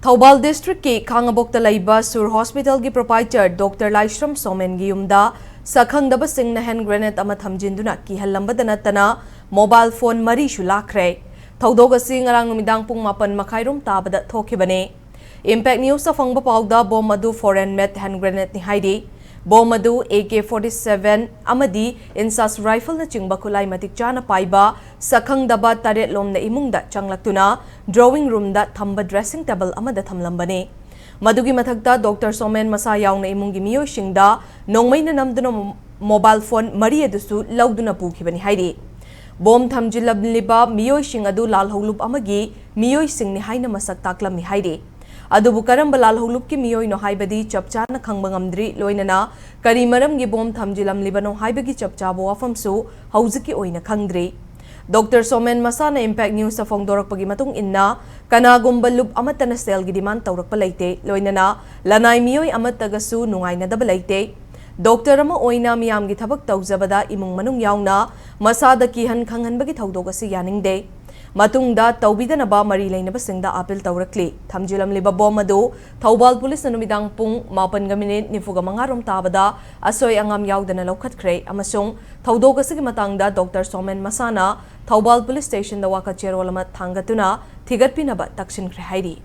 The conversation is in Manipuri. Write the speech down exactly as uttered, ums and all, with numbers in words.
ꯊꯧꯕꯥꯜ ꯗꯤꯁꯇ꯭ꯔꯤꯛꯀꯤ ꯈꯥꯉꯕꯣꯛꯇ ꯂꯩꯕ ꯁꯨꯔ ꯍꯣꯁꯄꯤꯇꯥꯜꯒꯤ ꯄ꯭ꯔꯣꯄꯥꯏꯇꯔ ꯗꯣꯛꯇꯔ ꯂꯥꯏꯁ꯭ꯔꯝ ꯁꯣꯃꯦꯟꯒꯤ ꯌꯨꯝꯗ ꯁꯛꯈꯪꯗꯕꯁꯤꯡꯅ ꯍꯦꯟ ꯒ꯭ꯔꯦꯅꯦꯗ ꯑꯃ ꯊꯝꯖꯤꯟꯗꯨꯅ ꯀꯤꯍꯜꯂꯝꯕꯗ ꯅꯠꯇꯅ ꯃꯣꯕꯥꯏꯜ ꯐꯣꯟ ꯃꯔꯤꯁꯨ ꯂꯥꯛꯈ꯭ꯔꯦ꯫ ꯊꯧꯗꯣꯛ ꯑꯁꯤ ꯉꯔꯥꯡ ꯅꯨꯃꯤꯗꯥꯡ ꯄꯨꯡ ꯃꯥꯄꯟ ꯃꯈꯥꯏꯔꯣꯝ ꯇꯥꯕꯗ ꯊꯣꯛꯈꯤꯕꯅꯤ꯫ ꯏꯝꯄꯦꯛ ꯅ꯭ꯌꯨꯁꯇ ꯐꯪꯕ ꯄꯥꯎꯗ ꯕꯣꯝ ꯑꯗꯨ ꯐꯣꯔꯦꯟ ꯃꯦꯗ ꯍꯦꯟ ꯒ꯭ꯔꯦꯅꯦꯗꯅꯤ ꯍꯥꯏꯔꯤ꯫ ꯕꯣꯝ ꯑꯗꯨ ꯑꯦ ꯀꯦ ꯐꯣꯔꯇꯤ ꯁꯚꯦꯟ ꯑꯃꯗꯤ ꯏꯟꯁꯥꯁ ꯔꯥꯏꯐꯜꯅꯆꯤꯡꯕ ꯈꯨꯠꯂꯥꯏ ꯃꯇꯤꯛ ꯆꯥꯅ ꯄꯥꯏꯕ ꯁꯛꯈꯪꯗꯕ ꯇꯔꯦꯠꯂꯣꯝꯅ ꯏꯃꯨꯡꯗ ꯆꯪꯂꯛꯇꯨꯅ ꯗ꯭ꯔꯣꯋꯤꯡ ꯔꯨꯝꯗ ꯊꯝꯕ ꯗ꯭ꯔꯦꯁꯤꯡ ꯇꯦꯕꯜ ꯑꯃꯗ ꯊꯝꯂꯝꯕꯅꯤ꯫ ꯃꯗꯨꯒꯤ ꯃꯊꯛꯇ ꯗꯣꯛꯇꯔ ꯁꯣꯃꯦꯟ ꯃꯁꯥ ꯌꯥꯎꯅ ꯏꯃꯨꯡꯒꯤ ꯃꯤꯑꯣꯏꯁꯤꯡꯗ ꯅꯣꯡꯃꯩꯅ ꯅꯝꯗꯨꯅ ꯃꯣ-, ꯃꯣꯕꯥꯏꯜ ꯐꯣꯟ ꯃꯔꯤ ꯑꯗꯨꯁꯨ ꯂꯧꯗꯨꯅ ꯄꯨꯈꯤꯕꯅꯤ ꯍꯥꯏꯔꯤ꯫ ꯕꯣꯝ ꯊꯝꯖꯤꯜꯂꯝꯂꯤꯕ ꯃꯤꯑꯣꯏꯁꯤꯡ ꯑꯗꯨ ꯂꯥꯜꯍꯧꯂꯨꯞ ꯑꯃꯒꯤ ꯃꯤꯑꯣꯏꯁꯤꯡꯅꯤ ꯍꯥꯏꯅ ꯃꯁꯛ ꯇꯥꯛꯂꯝꯃꯤ ꯍꯥꯏꯔꯤ꯫ ꯑꯗꯨꯕꯨ ꯀꯔꯝꯕ ꯂꯥꯜꯍꯧꯂꯨꯞꯀꯤ ꯃꯤꯑꯣꯏꯅꯣ ꯍꯥꯏꯕꯗꯤ ꯆꯞ ꯆꯥꯅ ꯈꯪꯕ ꯉꯝꯗ꯭ꯔꯤ, ꯂꯣꯏꯅꯅ ꯀꯔꯤ ꯃꯔꯝꯒꯤ ꯕꯣꯝ ꯊꯝꯖꯤꯜꯂꯝꯂꯤꯕꯅꯣ ꯍꯥꯏꯕꯒꯤ ꯆꯞ ꯆꯥꯕ ꯋꯥꯐꯝꯁꯨ ꯍꯧꯖꯤꯛꯀꯤ ꯑꯣꯏꯅ ꯈꯪꯗ꯭ꯔꯤ꯫ ꯗꯣꯛꯇꯔ ꯁꯣꯃꯦꯟ ꯃꯁꯥꯅ ꯏꯝꯄꯦꯛ ꯅ꯭ꯌꯨꯁꯇ ꯐꯣꯡꯗꯣꯔꯛꯄꯒꯤ ꯃꯇꯨꯡ ꯏꯟꯅ, ꯀꯅꯥꯒꯨꯝꯕ ꯂꯨꯞ ꯑꯃꯠꯇꯅ ꯁꯦꯜꯒꯤ ꯗꯤꯃꯥꯟ ꯇꯧꯔꯛꯄ ꯂꯩꯇꯦ, ꯂꯣꯏꯅꯅ ꯂꯅꯥꯏ ꯃꯤꯑꯣꯏ ꯑꯃꯠꯇꯒꯁꯨ ꯅꯨꯡꯉꯥꯏꯅꯗꯕ ꯂꯩꯇꯦ꯫ ꯗꯣꯛꯇꯔ ꯑꯃ ꯑꯣꯏꯅ ꯃꯤꯌꯥꯝꯒꯤ ꯊꯕꯛ ꯇꯧꯖꯕꯗ ꯏꯃꯨꯡ ꯃꯅꯨꯡ ꯌꯥꯎꯅ ꯃꯁꯥꯗ ꯀꯤꯍꯟ ꯈꯪꯍꯟꯕꯒꯤ ꯊꯧꯗꯣꯛ ꯑꯁꯤ ꯌꯥꯅꯤꯡꯗꯦ꯫ ꯃꯇꯨꯡꯗ ꯇꯧꯕꯤꯗꯅꯕ ꯃꯔꯤ ꯂꯩꯅꯕꯁꯤꯡꯗ ꯑꯥꯄꯤꯜ ꯇꯧꯔꯛꯂꯤ꯫ ꯊꯝꯖꯤꯜꯂꯝꯂꯤꯕ ꯕꯣꯝ ꯑꯗꯨ ꯊꯧꯕꯥꯜ ꯄꯨꯂꯤꯁꯅ ꯅꯨꯃꯤꯗꯥꯡ ꯄꯨꯡ ꯃꯥꯄꯟꯒ ꯃꯤꯅꯤꯠ ꯅꯤꯐꯨꯒ ꯃꯉꯥ ꯔꯣꯝ ꯇꯥꯕꯗ ꯑꯁꯣꯏ ꯑꯉꯥꯝ ꯌꯥꯎꯗꯅ ꯂꯧꯈꯠꯈ꯭ꯔꯦ ꯑꯃꯁꯨꯡ ꯊꯧꯗꯣꯛ ꯑꯁꯤꯒꯤ ꯃꯇꯥꯡꯗ ꯗꯣꯛꯇꯔ ꯁꯣꯃꯦꯟ ꯃꯁꯥꯅ ꯊꯧꯕꯥꯜ ꯄꯨꯂꯤꯁ ꯁ꯭ꯇꯦꯁꯟꯗ ꯋꯥꯀꯠ ꯆꯦꯔꯣꯜ ꯑꯃ ꯊꯥꯡꯒꯠꯇꯨꯅ ꯊꯤꯒꯠꯄꯤꯅꯕ ꯇꯛꯁꯤꯟꯈ꯭ꯔꯦ ꯍꯥꯏꯔꯤ꯫